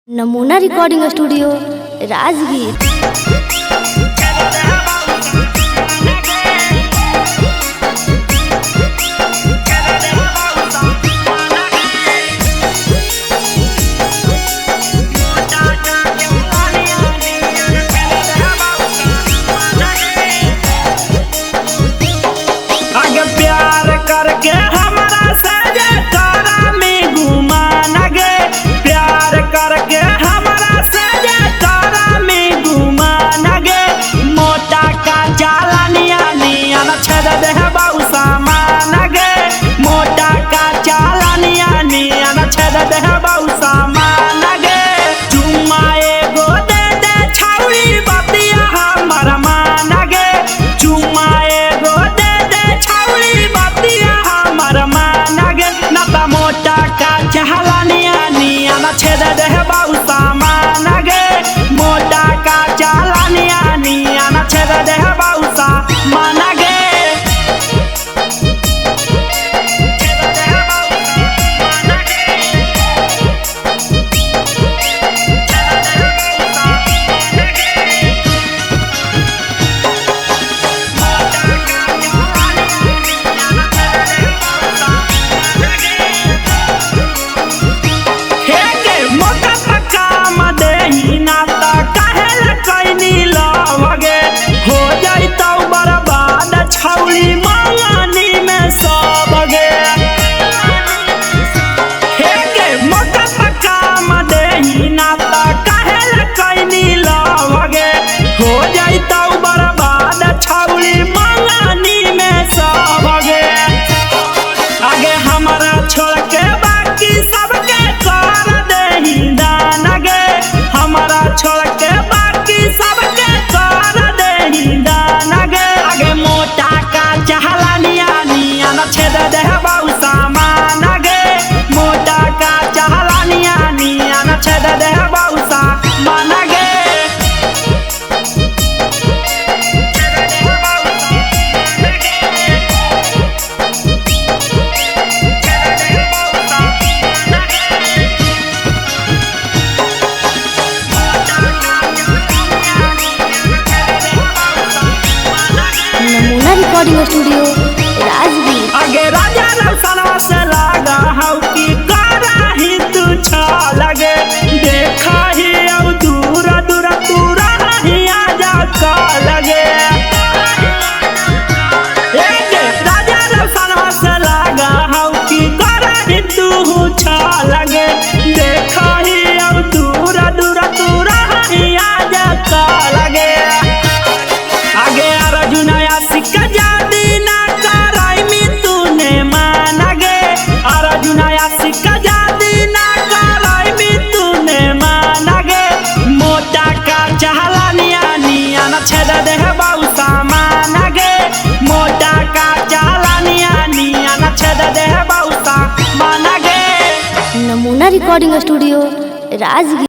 नमूना recording studio Rajgir. आगे प्यार करके हमारा सजे तारा में घुमाना गे, प्यार करके हमारा सजे तारा में घुमाना गे। मोटा का जाला निया निया न छेद दे बाऊ सामान गे, मोटा का जाला निया निया न छेद दे बाऊ सामान गे। चुम्मा एगो दे दे छौरी बतिया हमर मान गे, चुम्मा एगो दे दे छौरी बतिया हमर मान गे। न त मोटा का चहला निया निया न छेद दे बाऊ सामान गे, मोटा का चहला निया निया न छेद दे बाऊ सामान गे। हे गे मोटा पक्का देही ना त काहे ला कैनी लवगे, हो जइतौ बर्बाद छौरी मंगनी में सब गे। हे गे मोटा पक्का देही ना त काहे ला कैनी लवगे, हो जइतौ बर्बाद छौरी मंगनी में सब गे। आगे हमारा छोड़ के बाकी सबके कर देही दान गे, हमारा छोड़ के बाकी सबके कर देही दान गे। आगे मोटा का चहला निया निया न छेद दे बाऊ सामान गे, मोटा का चहला निया निया न छेद दे बाऊ सामान गे। नमूना रिकॉर्डिंग स्टूडियो राजगीर। आगे राजा रौसनवा से लागा हौ कि कराही तू छा लगे, देखा ही अब दूर दूर तू रही आजा का लगे। ए गे राजा रौसनवा से लागा हौ कि कराही तू छा लगे, देखा ही अब दूर दूर तू रही आजा का लगे। आगे अर्जुन सिक्का जादी ना कराई मी तूने माना गे, अर्जुन सिक्का जादी ना कराई मी तूने माना गे। मोटा का चहला निया निया न छेद दे बाऊ सामान गे, मोटा का चहला निया निया न छेद दे बाऊ सामान गे। नमूना रिकॉर्डिंग स्टूडियो राजगीर।